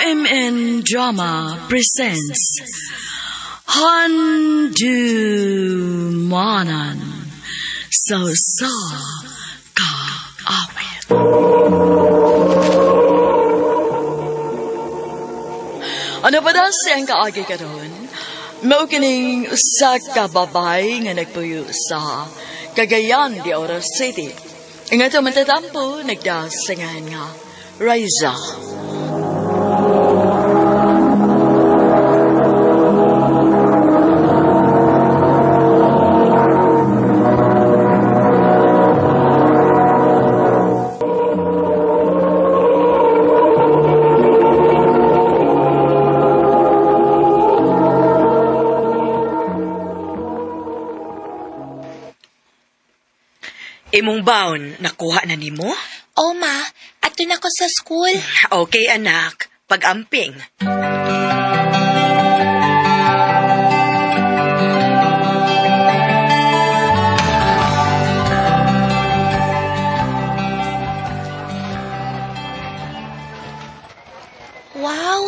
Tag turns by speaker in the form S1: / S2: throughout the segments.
S1: RMN Drama presents Handumanan sa Usa Ka Awit. Ano pa daw siyang kaagi karon? Mao kining usa ka babay nga nagpuyo sa Cagayan de Oro City. Nga ito matatampo, nagdasingan nga Raisa.
S2: Imong baon, nakuha na nimo?
S3: Oh, ma, ato na ko sa school.
S2: Okay, anak. Pag-amping.
S3: Wow,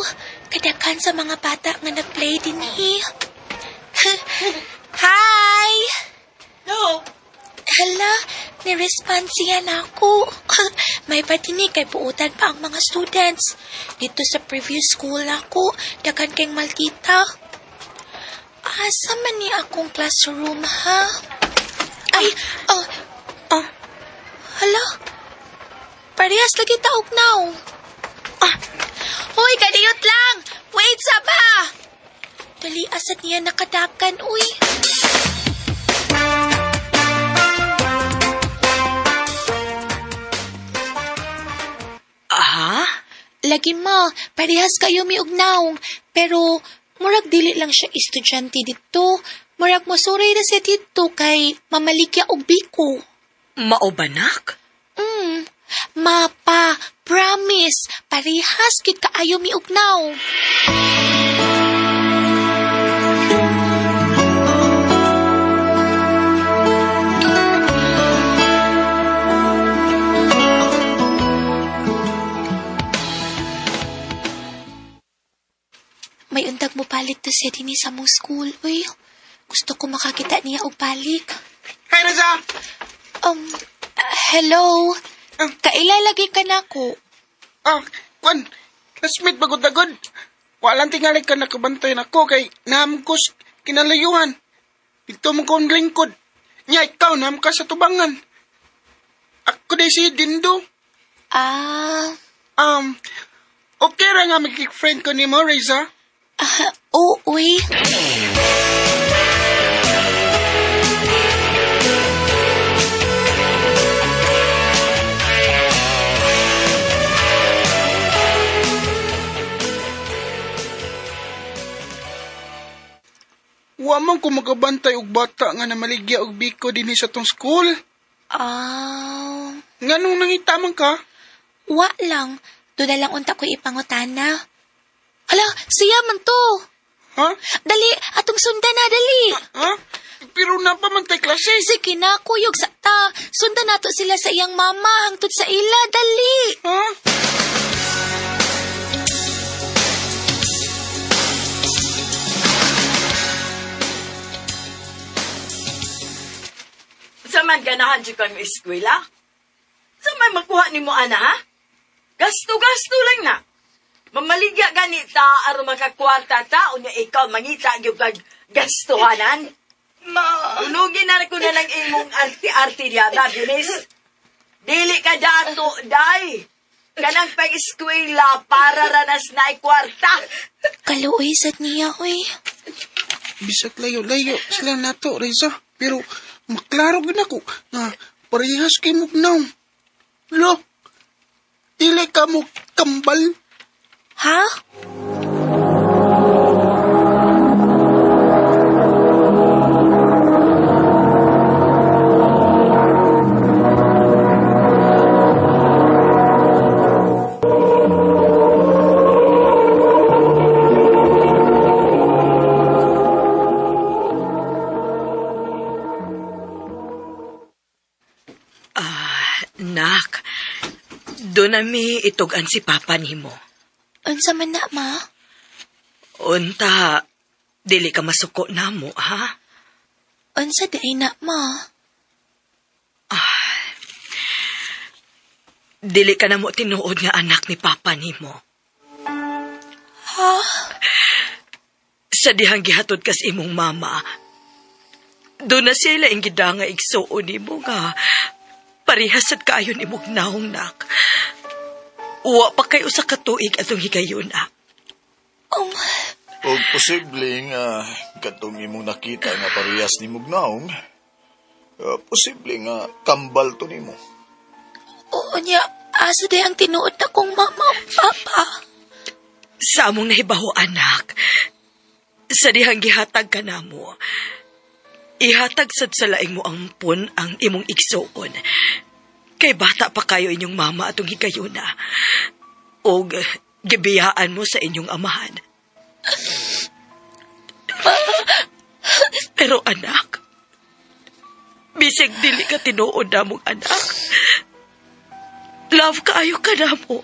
S3: kadaghan sa mga bata nga nag-play din hi. Hi!
S2: No.
S3: Hala, ni-respond siya na ako. May patinig kay buutan pa ang mga students. Dito sa previous school ako, daghan kay maldita. Asa man ni akong classroom, ha? Ay, oh, oh. Hala, parehas lagi taog now. Ah, hoy, kadiyot lang! Wait sa ba! Dali, asad niya nakadakan, uy.
S2: Aha?
S3: Lagi mo, parehas kayo miugnaw. Pero, murag dili lang siya estudyante dito. Murag mosuray na siya dito kay mamaligya og biko.
S2: Mao ba, nak?
S3: Mapa, promise, parehas kit kaayo miugnaw. May undag mo palit to siya dinhi sa mong school. Uy, gusto ko makakita niya og balik.
S4: Hi, Reza!
S3: Hello. Kaila lagi ka na ko.
S4: Ah, kwan, classmate bagod-agod. Walang tingali ka nakabantay nako kay naamkos kinalayuhan. Dito mo kong lingkod. Nya, ikaw naam ka sa tubangan. Ako di si Dindo.
S3: Ah,
S4: Okay ra nga magiging friend ko ni mo, Reza.
S3: ah, oo, uy.
S4: Wa man ko makabantay og bata nga namaligya og biko dinhi sa tong school.
S3: Ah,
S4: Nganong nangita man ka?
S3: wa lang. Doon na lang unta ko ipangutana. Hala, siya man to.
S4: Ha?
S3: Dali, atong sundan na, dali.
S4: Ha? Pero napa man tay klase.
S3: Sige na, kuyog sa ta. Sundan nato sila sa iyang mama, hangtod sa ila, dali.
S4: Ha?
S1: Sa man ganahan jud kang eskwela? Sa man makuha nimo ana ha? Gasto-gasto lang na. Mamaligya gani ta aron makakwarta ta unya ikaw mangita gyud kag gastuhanan.
S2: Ma.
S1: Unugin na ko na lang imong arti-arti diya, ba, Binis? Dili ka dato, day. Kanang pag-eskwela para ranas na kwarta.
S3: Kaluoy sad niya, uy.
S4: Bisag layo-layo sila nato, Reza. Pero maklaro gid ako nga parehas kay mugnaw. Lo, dili ka mo kambal.
S3: Ha?
S2: Ah, nak. Doon na mi itugan si Papa nimo.
S3: Unsa man na, ma?
S2: Unta, dili ka masuko namo, ha?
S3: Unsa di na, ma?
S2: Dili ka namo tinuod nga anak ni Papa nimo.
S3: Ha?
S2: Sa dihang gihatod kas imong mama, doon na sila ang gida nga igsuon nimo nga parehas sad kaayon imong naong nak. Uwa pa kay usa ka tuig atong higayuna.
S3: Um,
S5: Og posible nga katong imong nakita nga parehas ni Mugnaong, posible nga kambal to nimo.
S3: Oo niya, asa di ang tinuod na kong mama o papa.
S2: Sa among nahibaw, anak, sa dihang gihatag ka namo, ihatag sad sa laing mo ampon ang imong igsuon. Kay bata pa kayo inyong mama atong higayuna. Og gibiyaan mo sa inyong amahan. Pero anak, bisag dili ka tinuod namong anak. Love kaayo ka namo.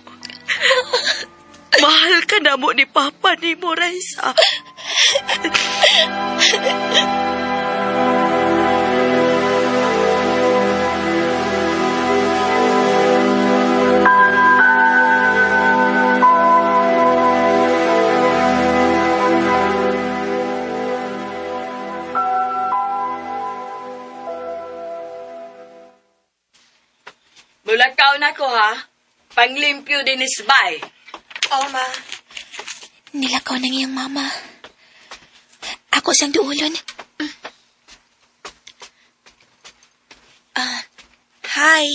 S2: Mahal ka na mo ni Papa ni mo, Raisa.
S1: Mulakaw na ko ha. Panglimpyo din isbay.
S2: Oh, ma.
S3: Nilakaw ng iyang mama. Ako siyang duulon. Mm. Ah, hi.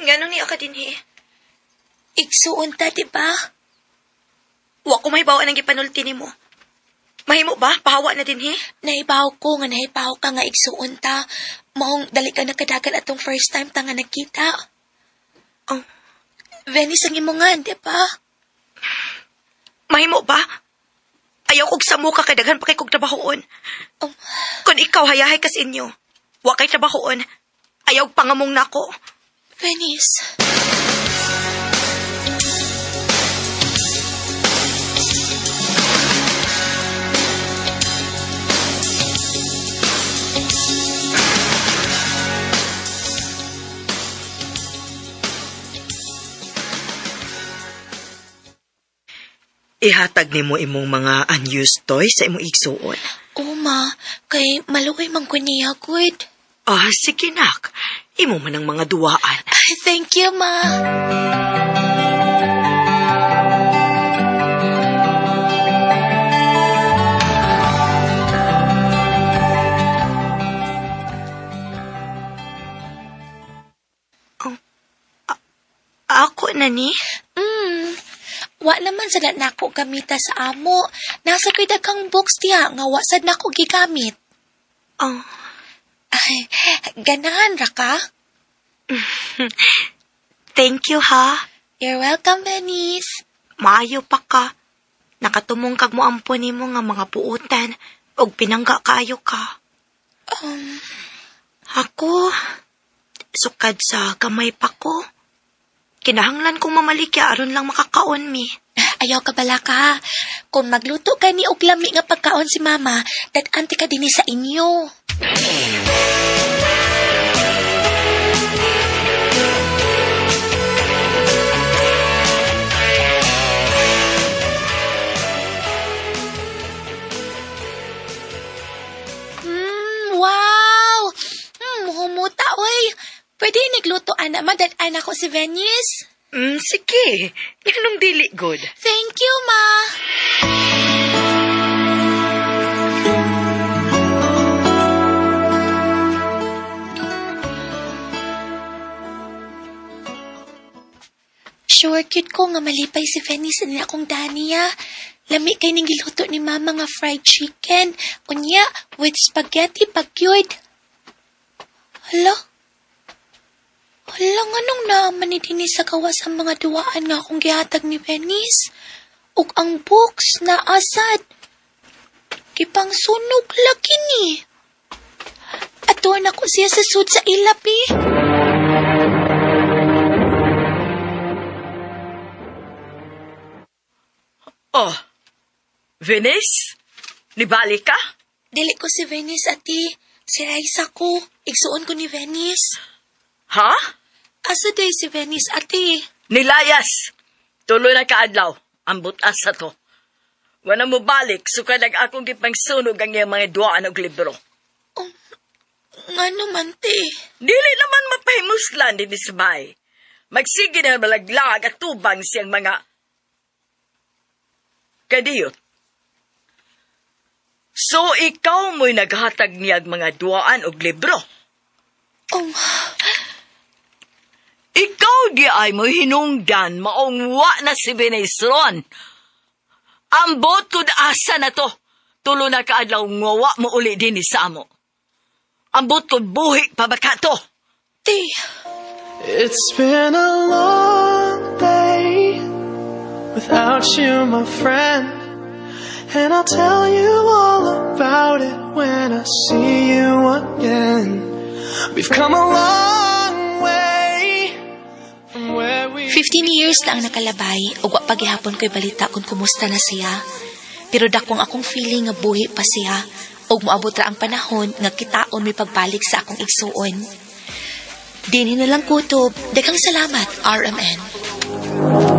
S6: Nganong ni ka dinhi?
S3: Igsuon ta, di ba?
S6: Wa ko mahibaw ang gipanulti nimo. Mahimo ba? Pahawa na dinhi?
S3: Nahibaw ko nga nahibaw ka nga igsuon ta. Maong dali ka nakadagan atong first time ta nga nagkita.
S6: Oh.
S3: Venice ang imongan, di ba?
S6: Mahimo ba? Ayaw kog samuka kay daghan pa kay kog trabahoon.
S3: Oh.
S6: Kun ikaw hayahay kas inyo. Wa kay trabahoon. Ayaw pangamong nako.
S3: Venice.
S2: Ihatag nimo imong mga unused toys sa imong igsuon.
S3: Oo, ma. Kay maluoy man ko niya, good.
S2: Ah, sige nak. Imo man ang mga duwaan.
S3: Thank you, ma.
S6: Ako na ni?
S3: Wa naman sad na nako gamita sa amo. Nasa ko'y daghang books diha nga wa sad nako gigamit.
S6: Oh,
S3: Ay, ganahan ra ka?
S6: thank you ha.
S3: You're welcome, Venice.
S6: Maayo pa ka. Nakatumong kag mo ampon nimo nga mga puutan ug pinangga kaayo ka.
S3: Um,
S6: Ako, sukad sa gamay pa ko. Kinahanglan kong mamalikya aron lang makakaon mi.
S3: Ayaw ka bala ka. Kung magluto ka ni og lami nga pagkaon si mama, dad-ante ka dinhi sa inyo. Wow! Humuta, oy. Pwede nagluto, ana, madad-an ako si Venice.
S2: Sige. Nganong dili good.
S3: Thank you, ma. Sure, cute ko nga malipay si Venice ni akong Dania. Lami kay ning giluto ni mama nga fried chicken. Unya, with spaghetti pagyud. Hala? Hala, nganong naaman ni dinhi sa gawas ang mga duwaan nga akong gihatag ni Venice? Ug ang books na asad. Gipang sunog lagi ni. Ato na ko siya sa sud sa ilap eh.
S2: Oh, Venice? Nibalik ka?
S3: Dili ko si Venice, ati. Si Raisa ko. Igsuon ko ni Venice.
S2: Ha?
S3: Asa day si Venice, ati?
S1: Nilayas! Tuloy na kaadlaw. Ang butas sa to. Wala mo balik, sukad ang akong gipangsunog ang iyang mga duaan og libro.
S3: Oh, nga naman, te.
S1: Dili naman mapahimuslan din sa bay. Magsige na malaglag at tubang siyang mga kadiyot. So ikaw mo'y naghatag niyag mga duaan og libro.
S3: Oh,
S1: Ikaw di ay mo hinungdan maong wa na si Venesron. Ambot kud asa na to. Tulo na kaadlaw nga wa mo uli din sa amo. Ambot kud buhi pa ba ka to?
S3: te.
S7: It's been a long day without you, my friend. And I'll tell you all about it when I see you again. We've come a long way from where we
S3: 15 years na ang nakalabay ug wa pa gihapon ko'y balita kung kumusta na siya. Pero dakong akong feeling nga buhi pa siya ug moabot ra ang panahon nga kitaon may pagbalik sa akong igsuon. Dinhi na lang kutob. Daghang salamat, RMN.